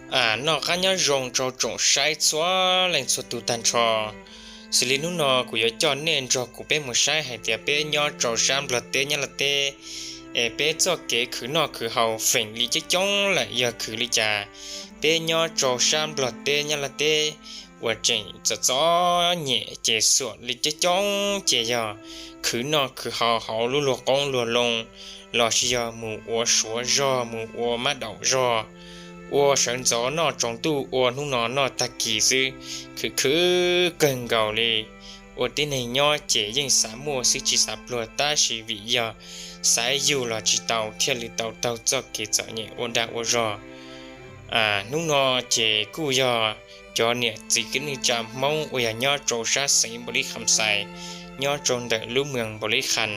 Noj qab nyob zoo rau tsoom saib txhua leej txhua tus tag nrho. Xws li hnub no kuv yuav coj nej nrog kuv peb mus saib hais tias peb nyob rau sab Nplog teb Nyab Laj teb, es peb txoj kev khwv noj khwv haus feem li coob coob lawm yog khwv li cas. Peb nyob rau sab Nplog teb Nyab Laj teb uas tseem txom txom nyem ces xuam li coob coob ces yog khwv noj khwv haus hauv lub luag qoob luag loo, lossis yog mus ua suav zog mus ua mab daum zog, ua sawv ntxov noj tsaus ntuj ua hnub no noj tag kis xwb, khwv khwv kawg nkaus li. Ua tib neeg nyob ces yeej xav muaj xwb tsis xav pluag tab sis vim yog xav yug los tsis tau thiaj li tau taug txoj kev txom nyem ua dag ua zog. Hnub no ces kuj yog cov niam txiv kwv tij neej tsa Hmoob uas yog nyob rau sab xeev Npaus Lis Kham Xais, nyob rau ntawm lub moos Npaus Lis Kham,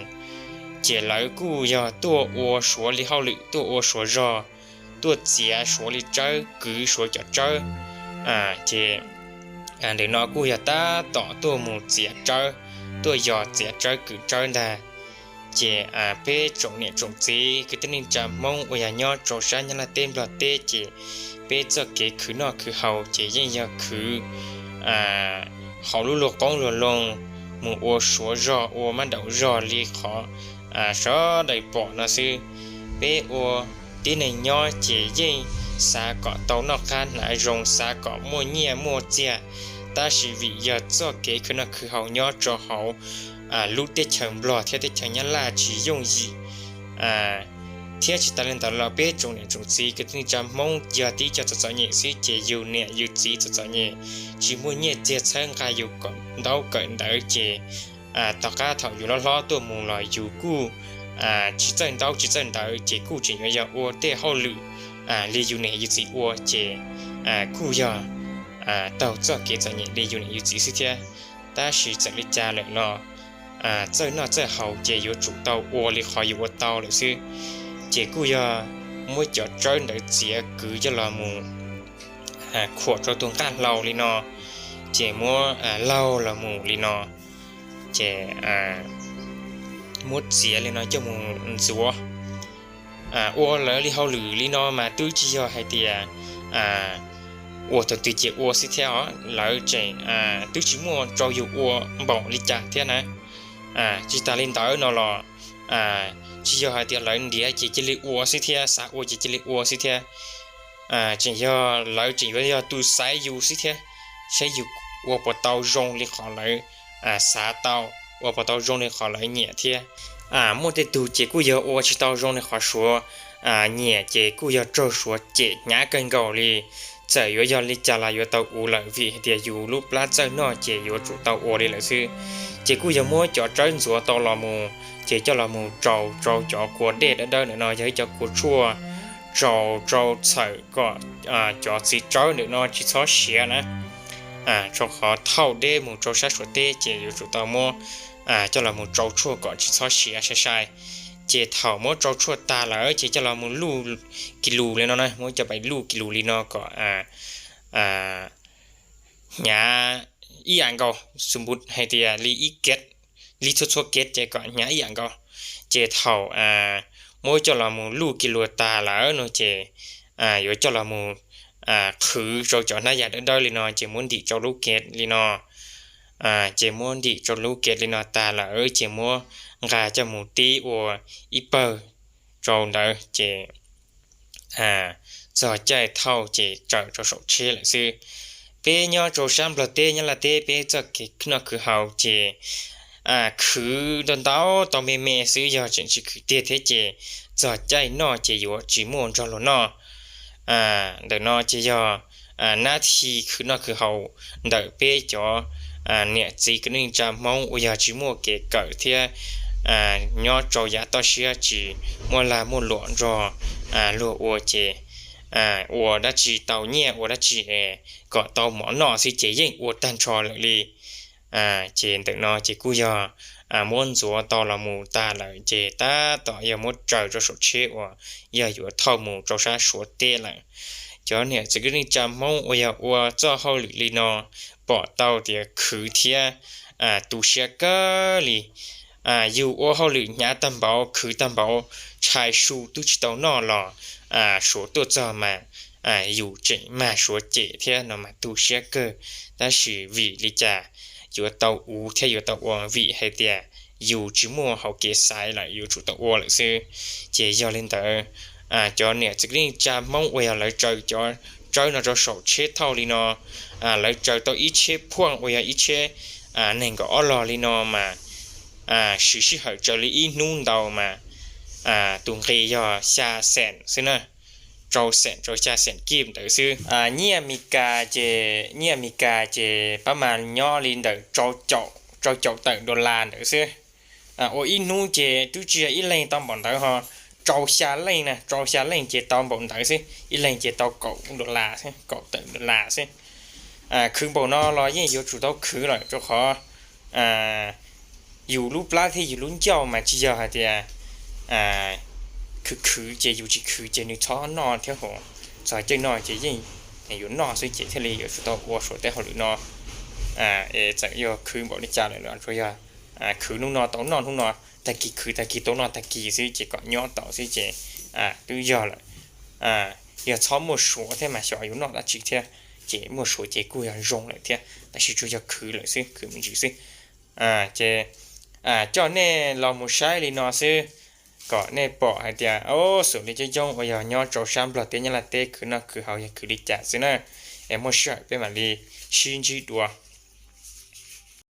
ces lawv kuj yog tuaj ua suav li hauj lwm, tuaj ua suav zog, tuaj txiav suav li tsawb, kwv suav cov tsawb. Ces ntawm no kuj yog tab tom tuaj mus txiav tsawb, tuaj yos txiav tsawb kwv tsawb ntag. Ces peb tsoom niam tsoom txiv kwv tij neej tsa Hmoob uas yog nyob rau sab Nyab Laj teb Nplog teb ces peb txoj kev khwv noj khwv haus ces yeej yog khwv hauv lub luag qoob luag loo, mus ua suav zog ua mab daum zog li qhov sawv daws pom no xwb. Peb ua tib neeg nyob ces yeej xav kom tau noj qab hnav zoo, xav kom muaj nyiaj muaj txiag, tab sis vim yog txoj kev khwv noj khwv haus nyob rau hauv lub teb chaws Nplog thiab teb chaws Nyab Laj tsis yooj yim, thiab tsis tas li ntawd los peb tsoom niam tsoom txiv kwv tij neej tsa Hmoob yog tib co txom txom nyem xwb ces yus niam yus txiv txom txom nyem, tsis muaj nyiaj txiag txhawb nqa yus kawm ntaub kawm ntawv ces tom qab thaum yus loj hlob tuaj mus los yus kuj tsis txawj ntaub tsis txawj ntawv ces kuj tseem yuav yog ua tej hauj lwm li yus niam yus txiv ua ces kuj yog taug txoj kev txom nyem li yus niam yus txiv xwb thiab. Tab sis txawm li cas lawm los txawj noj txawj haus ces yuav tsum tau ua li qhov yus ua tau lawm xwb. Ces kuj yog muab cov tsawb ntawd txiav kwv coj los mus khuam rau tus nqaj hlau li no, ces muab laug los mus li no, ces muab txiav li no coj mus ntxuav. Ua lawv li hauj lwm li no mas twb tsis yog hais tias ua thaum twg ces ua xwb thiab os, lawv tseem twb tsis muaj rau yus ua npaum li cas thiab na. Tsis tas li ntawd no los tsis yog hais tias lawv ntiav ces cia li ua xwb thiab, xav ua ces cia li ua xwb thiab. Tseem yog lawv tseem yuav yog tus xaiv yus xwb thiab, saib yus ua puas tau zoo li qhov lawv xav tau, ua puas tau zoo li qhov lawv nyiam thiab. Muaj tej tug ces kuj yog ua tsis tau zoo li qhov suav nyiam ces kuj yog raug suav cem hnyav kawg nkaus li. Txawm yuav yog li cas los yuav tau ua lawm vim hais tias yus lub plab txawj noj ces yuav tsum tau ua li lawm xwb. Ces kuj yog muab cov tsawb ntxuav tau los mus ces coj los mus tsaus rau cov kua dej dawb dawb ntawm no, yog ib cov kua tshuaj tsaus rau txhawm kom cov txiv tsawb ntawm no tsis txhob siav na. Rau qhov thauj deb mus rau sab suav teb ces yuav tsum tau muab coj los mus tsau tshuaj kom tsis txhob siav sai sai. Ces thaum muab tsau tshuaj tag lawm ces coj los mus luj ki lus li no na, muab coj pais luj ki lus li no kom hnyav ib yam nkaus, xu npu hais tias li ib kev, li txhua txhua kev ces kom hnyav ib yam nkaus. Ces thaum muab coj los mus luj ki lus tag lawm no ces yuav coj los mus qhwv rau cov hnab yas dawb dawb li no ces muab ntim rau lub kev li no. Ces muab ntim rau lub kev li no tag lawm ces muab nqa coj mus tib ua ib pawg rau ntawd ces txog caij thauj ces tsaws rau saum tsheb lawm xwb. Peb nyob rau sab Nplog teb Nyab Laj teb peb txoj kev noj khwv haus ces khwv ntau ntau tau me me xwb, yog tseem tsis khwv tiag thiab ces txog caij noj ces yuav tsis muaj nrog luag noj. Ntawm no ces yog nab thi khwv noj khwv haus ntawm peb cov niam txiv kwv tij neej tsa Hmoob uas yog tsis muaj kev kawm thiab nyob rau yav toj siab tsis muaj lag muaj luam nrog luag ua ces ua dab tsi tau nyiaj ua dab tsi es kom tau mov noj xwb ces yeej ua tag nrho lawm li. Ces ntawm no ces kuj yog muab ntxuav tau los mus tag lawm ces tab tom yog muab tsaws rau saum tsheb uas yog yuav thauj mus rau sab suav teb lawm. Cov niam txiv kwv tij neej tsa Hmoob uas yog ua txoj hauj lwm li no pom tau tias khwv thiab tu siab kawg li. Yus ua hauj lwm hnyav tag npaum khwv tag npaum, tshais su twb tsis tau noj los suav tuaj txog mas yus tseem mag suav cem thiab no mas tu siab kawg, tab sis vim li cas yuav tau uv thiab yuav tau ua? Vim hais tias yus tsis muaj hauv kev xaiv lawm, yuav tsum tau ua lawm xwb. Ces yog li ntawd, cov niam txiv kwv tij neej tsa Hmoob uas yog lawv tsaws cov tsawb no rau saum tsheb thauj li no, lawv tsaws tau ib tsheb phuaj uas yog ib tsheb nees nkaum ob log li no mas siv sij hawm tsaws li ib hnub ntau mas tus nqi yog xya xees xwb na, rau xees rau xya xees kib ntawd xwb. Nyiaj Amelikas ces, nyiaj Amelikas ces pab mas nyob li ntawm rau caum tawm dollar ntawd xwb. Ua ib hnub ces twb tsis yog ib leeg tau npaum ntawd ho, rau xya leej na, rau xya leej ces tau npaum ntawd xwb, ib leeg ces tau kaum dollar xwb, kaum tawm dollar xwb. Khwv npaum no los yeej yuav tsum tau khwv lawm, rau qhov yus lub plab thiab yus lub ncauj mas tsis yog hais tias khwv khwv ces yus tsis khwv ces nws txhob noj thiab hos, txog caij noj ces yeej yuav noj xwb ces thiaj li yuav tsum tau ua suav tej hauj lwm no. Es txawm yog khwv npaum li cas lawm los tsuas yog khwv hnub no tau noj hnub no, tag kis khwv tag kis tau noj tag kis xwb ces kom nyob tau xwb ces twb yog lawm. Yog txhob muaj suav thiab mas xyov yuav noj dab tsi thiab, ces muaj suav ces kuj yog zoo lawm thiab, tab sis tsuas yog khwv lawm xwb, khwv me ntsis xwb. Ces coj nej los mus saib li no xwb, kom nej pom hais tias xws li coob coob uas yog nyob rau sab Nplog teb Nyab Laj teb khwv noj khwv haus yog khwv li cas xwb na. Es muaj sij hawm peb mam li sib ntsib dua.